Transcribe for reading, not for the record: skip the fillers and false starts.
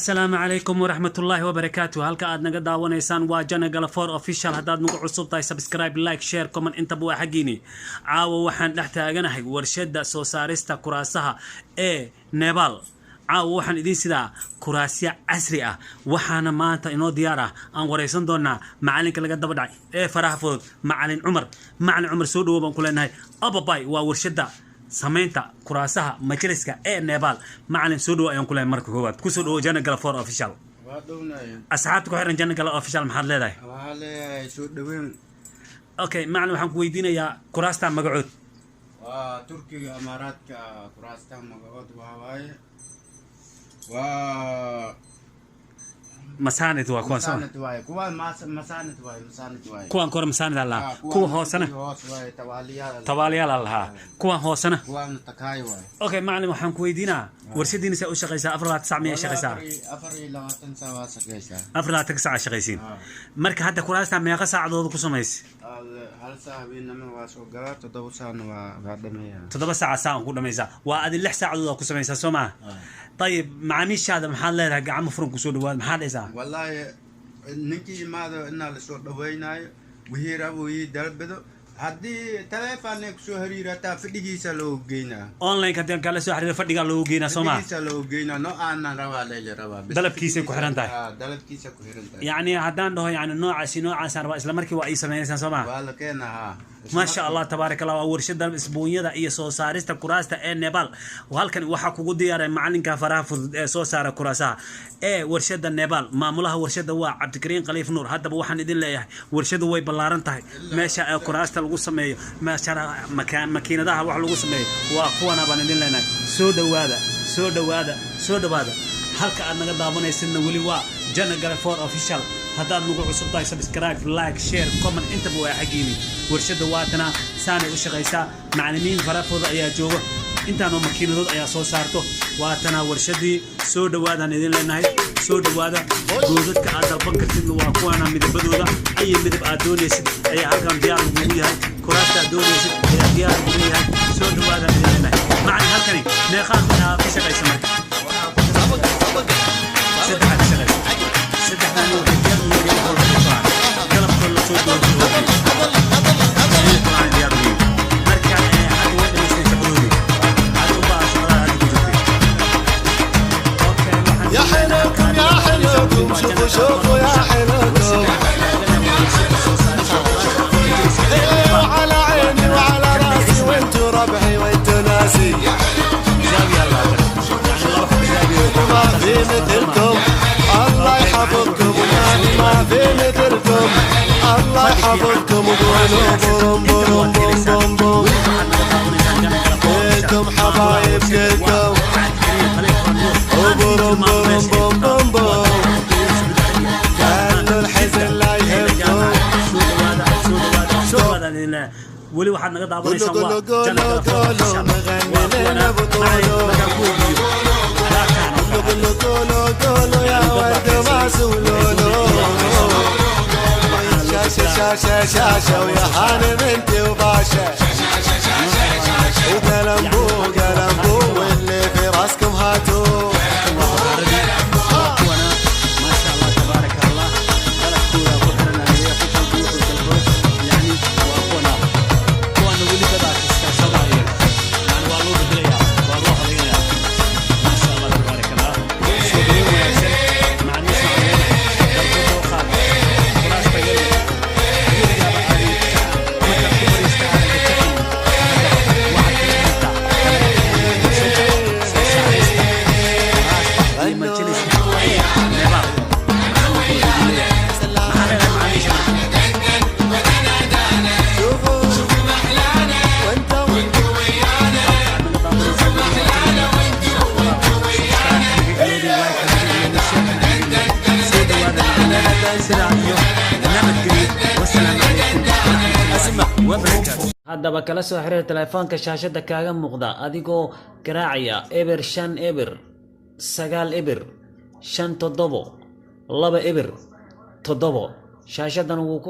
Asalaamu calaykum waraxmatullaahi wabarakaatu. Halka aad naga daawanaysaan waa Jana Galafor Official. Haddaad nagu cusub tahay, subscribe, like, share, comment intaba waa xaggiini. Caawa waxaan dhex taaganahay warshadda soo saarista kuraasaha ee Nebal. Caawa waxaan idiin sidaa kuraasya casri ah. Waxaana maanta inoo diyaar ah aan waraysan doonaa macalinka laga daba dhacay ee faraha fudud, Macalin Cumar. Macalin Cumar, soo dhawo baan ku leenahay. Ababay waa warshadda samaynta kuraasaha majliska ee Nebal. Macalin, soo dhawo ayaan ku leeyahay. Marka koowaad, kusoo dhawo Jana Galafor Official. Waa dhownahay. Asxaabta ku xiran Jana Gala Official maxaad leedahay? Waxaa leeyahay soo dhaweyn. Okay macalin, waxaan ku weydiinayaa kuraasta magacood. Waa Turkiga, Imaaraadka. Kuraasta magacood waxaa waaye waa Masaanid waa kuwan soo Masaanid waaye kuwaan, masaanid waaye, masaanid waaye. Kuwan kore masaanid aa lahaa. Ah, kuwaan kuwa hoosena? Hoos waaye tawaaliyaal. Tabaalayaal aa lahaa. Kuwan hoosena? Kuwaan takaay waaye. Okay macalin, waxaan ku weydiinaa warshadiina see u shaqaysaa? 24 saac miyay shaqaysaa? 24 saac waa shaqaysaa. 24 saac shaqaysiin? Ah. Marka hadda kuraasta meeqa saacadood ku samaysay? 1 saac habeenimo waa soo galaa, 7 saacna waa dhameeyaa. 7 saaca saacan ku dhamaysaa, waa adi 6 saacadood aa ku samaysaa, soo maa? Ayib, macaamiishaada maxaad leedahay? Gacmo furan kusoo dhawaad maxaad dhahaysaa? Wallaahi ninkii imaado inaa lasoo dhaweynaayo, wixii rabo ii dalbado, haddii taleefon ay kusoo hariirataa, fadhigiisa loogu geynaa. Online haddii kala soo xiriiro, fadhigaa loogu geynaa, soo maa? Fadhigiisa loogu geynaa, noocaana rabaa, leele rabaa bas. Dalabkiisay ku xiran tahay. Ah, dalabkiisa ku xiran tahay. Yacni haddaan dhaho yani noocaasi noocaasaan rabaa, isla markii waa ii sameynaysaan, soo maa? Waa la keenaa, haa. Maasha Allah, tabaarak Allah. Waa warshada isbuunyada iyo soo saarista kuraasta ee Nepal. Halkan waxaa kugu diyaaray macalinka faraha fudud ee soo saara kuraasaha ee warshada Nepal. Maamulaha warshada waa Cabdikariin Khaliif Nuur. Haddaba waxaan idin leeyahay, warshadu way ballaaran tahay. Meesha ee kuraasta lagu sameeyo, meesha makiinadaha wax lagu sameeyo waa kuwana baan idin leenahay. Soo dhawaada, soo dhawaada, soo dhawaada. Halka aad naga daawanaysidna weli waa Jana Galafor Official. Haddaad nagu cusub tahay, subscribe, like, share, comment intaba waa xaggiini. Warshadda waatana saanay u shaqaysaa. Macalimiin farafooda ayaa jooga, intaanoo makiinadood ayaa soo saarto. Waatana warshadii. Soo dhawaadaan idin leenahay, soo dhawaada. Goodadka aad dalban kartidna waa kuwaana. Midabadooda ay midab aad doonaysid ayaa halkan diyaar lagugu yahay. Kuraasta aad doonaysid ayaa diyaar lagugu yahay. Soo dhawaadaan idin leenahay. Macalin, halkani meeqaa ka shaqaysa? Marka saddexaad ka shaqaysa, saddexdan waxay diyaar u yihiin wax walba ku socon galabkooda la soo doortay diyaar u yihiin. Marka hadda way dhamaysteen shaqadoodii, adigu baa shaqada hadda ku jirtay. Okay, waxaan يا حلوكم يا حلوكم، شوفوا شوفوا يا حلوكم. إيه، وعلى عيني وعلى راسي، وانتو ربعي وانتو ناسي. ما في مثلكم، الله يحفظكم. ما في مثلكم، الله يحفظكم. وقولوا بوم بوم بوم بوم بوم. كلكم حبايب كلكم، وبروم بروم بوم بوم بوم. خلوا الحزن لا يهمكم. Weli waxaad naga daawanaysaan waa قولوا قولوا قولوا نغني لنا بطوله. قولوا قولوا قولوا يا ولد ما سولولو. شاشة شاشة شاشة، ويا هانم انت وباشا، وقلمبو قلمبو، واللي في راسكم هاتوا. Kuwana maasha Allah, tabaaraka Allah, qalabkooda ku xiran qof walba wuxuu dalbado. Yani waa kuwana, kuwana weli dadaa kasta Soomaaliyeed, yani waa loo bedelayaa, waa loo habaynayaa. Maasha Allah, tabaaraka Allah. Soo dhaweyn wanaagsan. Macaamiisha waxaan leenahay, dalbo dooqaad kuraas tayo leh, weligaaba aadan markaad ku fadhiista aadan ka kacin. Waxaad kala xirtaa warshada soo saarista kuraasta iyo majliska ee Nepal. Macalinkooda idin leeyahay, maxaa leedahay macaamiisha marka? شوفوا وانتم Halka aad naga daawanaysaa weli waa Channel Soo dhawaada sidaa iyo nabadgelyo. Wasalaamu calaykum waraxmatullaahi wabarakaatu. Haddaba kala soo xiriir telefoonka shaashada kaaga muuqda adigoo garaacaya 0509057 207. Shaashadan wuu ku